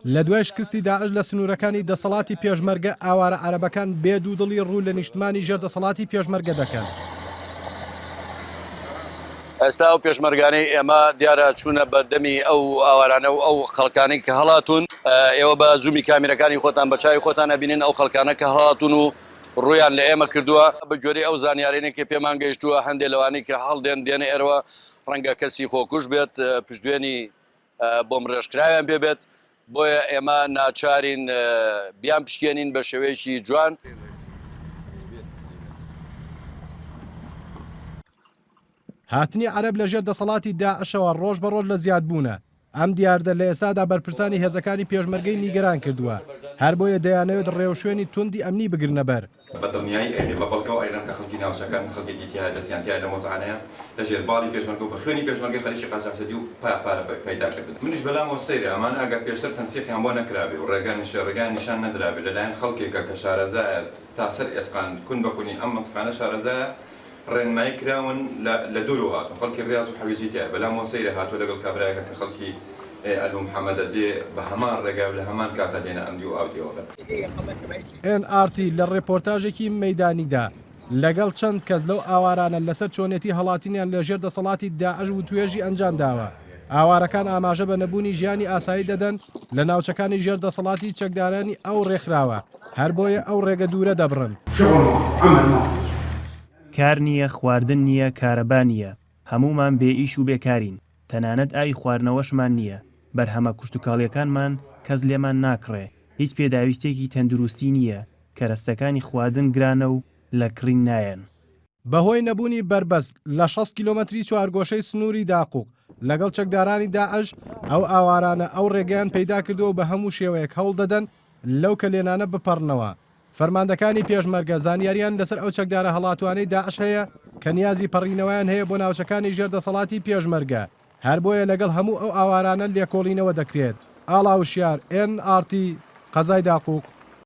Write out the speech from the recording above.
لە دوای شکستی داعش لە سنوورەکانی دەسەڵاتی پێشمەرگە، ئاوارە عەرەبەکان بێ دوودڵی ڕوو لە نیشتمانی ژێر دەسەڵاتی پێشمەرگە دەکەن. ئێستا ئەو پێشمەرگانەی ئێمە دیارە چوونە بەردەمی ئەو ئاوارانە و ئەو خەڵکانەی کە هەڵاتوون، ئێوە بە زوومی کامیرەکانی خۆتان بە چاوی خۆتان ئەبینن ئەو خەڵکانە کە هەڵاتوون و ڕوویان لە ئێمە کردووە. بە گوێرەی ئەو زانیارانەی کە پێمان گەیشتووە هەندێ لەوانەی کە هەڵدێن دێنە ئێرەوە ڕەنگە کەسی خۆکوژ بێت، پشتوێنی بۆمبڕێژکراویان پێ بێت، بۆیە ئێمە ناچارین بیان پشکێنین بە شێوەیەکی جوان. هاتنی عەرەب لە ژێر دەسەڵاتی داعشەوە ڕۆژ بە ڕۆژ لە زیادبوونە، ئەم دیاردە لە ئێستادا بەرپرسانی هێزەکانی پێشمەرگەی نیگەران کردووە، هەربۆیە دەیانەوێت ڕێوشوێنی توندی ئەمنی بگرنەبەر. بە دڵنیایی ئەیڵێم، بە بەڵگەوە ئەیڵێم کە خەڵکی ناوچەکەن، خەڵکێکی تیایە دەستیان تیایە لەم وەزعانەیە، لە ژێر باڵی پێشمەرگە و بە خوێنی پێشمەرگە خەریکی قاچاخچێتی و پارە پەیدا کردن. منیش بەلامەوە سەیرە ئەمانە ئەگەر پێشتر تەنسیقیان بۆ نەکرابێ و ڕێگا ڕێگایان نیشان نەدرابێ لە لایەن خەڵکێکە کە شارەزایە تا سەر ئێسقان کون بە کونی ئەم مەنتقانە شارەزایە ڕێنمایی کراون لە لە دوورەوە هاتوون خەڵکی ڕیاز و حەویجەی تیایە بەلامەوە سەیرە هاتووە لەگەڵ کابرایەکە کە خەڵکی ئەلبو محەمەدە دێ بە هەمان ڕێگا و لە هەمان کاتا دێنە ئەم دیو و ئاو دیوە بە. ئێن ئاڕ تی لە ڕێپۆرتاژێکی مەیدانیدا لەگەڵ چەند کەس لەو ئاوارانە لەسەر چۆنێتی هەڵاتنیان لە ژێر دەسەڵاتی داعش وتوێژی ئەنجام داوە. ئاوارەکان ئاماژە بە نەبوونی ژیانی ئاسایی دەدەن لە ناوچەکانی ژێر دەسەڵاتی چەکدارانی ئەو ڕێکخراوە، هەربۆیە ئەو ڕێگە دوورە دەبڕن. کار نییە، خواردن نییە، کارەبا نییە، هەموومان بێ ئیش و بێکارین، تەنانەت ئاوی خواردنەوەشمان نییە، بەرهەمە کشتوکاڵییەکانمان کەس لێمان ناکڕێ، هیچ پێداویستییەکی تەندروستی نییە، کەرەستەکانی خواردن گرانە و لە کڕین نایەن. بەهۆی نەبوونی بەربەست لە 60 کیلۆمەتری چوارگۆشەی سنووری داقوق لەگەڵ چەکدارانی داعش، ئەو ئاوارانە ئەو ڕێگەیان پەیدا کردووە و بە هەموو شێوەیەک هەوڵ دەدەن لەو کەلێنانە بپەڕنەوە. فەرماندەکانی پێشمەرگە زانیاریان لەسەر ئەو چەکدارە هەڵاتووانەی داعش هەیە کە نیازی پەڕینەوەیان هەیە بۆ ناوچەکانی ژێر دەسەڵاتی پێشمەرگە، هەر بۆیە لەگەڵ هەموو ئەو ئاوارانە لێکۆڵینەوە دەکرێت. ئاڵا وشیار، ئێن ئاڕ تی، قەزای داقوق.